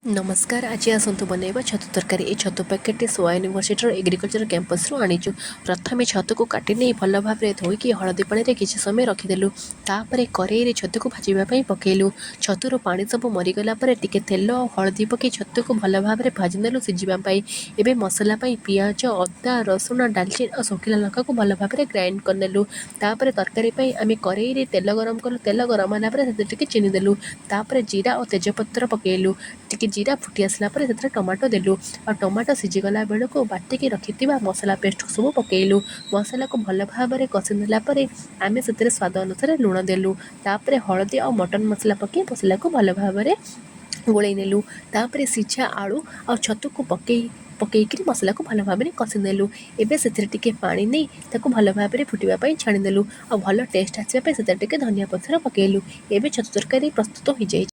ନମସ୍କାର, ଆଜି ଆସନ୍ତୁ ବନେଇବା ଛତୁ ତରକାରୀ। ଏ ଛତୁ ପ୍ୟାକେଟଟି ସୋଆ ୟୁନିଭର୍ସିଟିର ଏଗ୍ରିକଲଚର କ୍ୟାମ୍ପସରୁ ଆଣିଛୁ। ପ୍ରଥମେ ଛତୁକୁ କାଟି ନେଇ ଭଲ ଭାବରେ ଧୋଇକି ହଳଦୀ ପାଣିରେ କିଛି ସମୟ ରଖିଦେଲୁ। ତାପରେ କରେଇରେ ଛତୁକୁ ଭାଜିବା ପାଇଁ ପକେଇଲୁ। ଛତୁର ପାଣି ସବୁ ମରିଗଲା ପରେ ଟିକେ ତେଲ ଆଉ ହଳଦୀ ପକେଇ ଛତୁକୁ ଭଲ ଭାବରେ ଭାଜିନେଲୁ ସିଝିବା ପାଇଁ। ଏବେ ମସଲା ପାଇଁ ପିଆଜ, ଅଦା, ରସୁଣ, ଡାଲଚିନି ଆଉ ଶୁଖିଲା ଲଙ୍କାକୁ ଭଲ ଭାବରେ ଗ୍ରାଇଣ୍ଡ କରିନେଲୁ। ତାପରେ ତରକାରୀ ପାଇଁ ଆମେ କରେଇରେ ତେଲ ଗରମ କଲୁ। ତେଲ ଗରମ ହେଲା ପରେ ସେଥିରେ ଟିକେ ଚିନି ଦେଲୁ। ତାପରେ ଜିରା ଓ ତେଜପତ୍ର ପକେଇଲୁ। ଟିକେ ଜିରା ଫୁଟି ଆସିଲା ପରେ ସେଥିରେ ଟମାଟୋ ଦେଲୁ ଆଉ ଟମାଟୋ ସିଝିଗଲା ବେଳକୁ ବାଟିକି ରଖିଥିବା ମସଲା ପେଷ୍ଟକୁ ସବୁ ପକେଇଲୁ। ମସଲାକୁ ଭଲ ଭାବରେ କଷି ନେଲା ପରେ ଆମେ ସେଥିରେ ସ୍ୱାଦ ଅନୁସାରେ ଲୁଣ ଦେଲୁ। ତାପରେ ହଳଦୀ ଆଉ ମଟନ ମସଲା ପକେଇ ମସଲାକୁ ଭଲ ଭାବରେ ଗୋଳେଇ ନେଲୁ। ତାପରେ ସିଝା ଆଳୁ ଆଉ ଛତୁକୁ ପକେଇକିରି ମସଲାକୁ ଭଲ ଭାବରେ କଷି ନେଲୁ। ଏବେ ସେଥିରେ ଟିକେ ପାଣି ନେଇ ତାକୁ ଭଲ ଭାବରେ ଫୁଟିବା ପାଇଁ ଛାଣିଦେଲୁ ଆଉ ଭଲ ଟେଷ୍ଟ ଆସିବା ପାଇଁ ସେଥିରେ ଟିକେ ଧନିଆ ପତ୍ର ପକେଇଲୁ। ଏବେ ଛତୁ ତରକାରୀ ପ୍ରସ୍ତୁତ ହୋଇଯାଇଛି।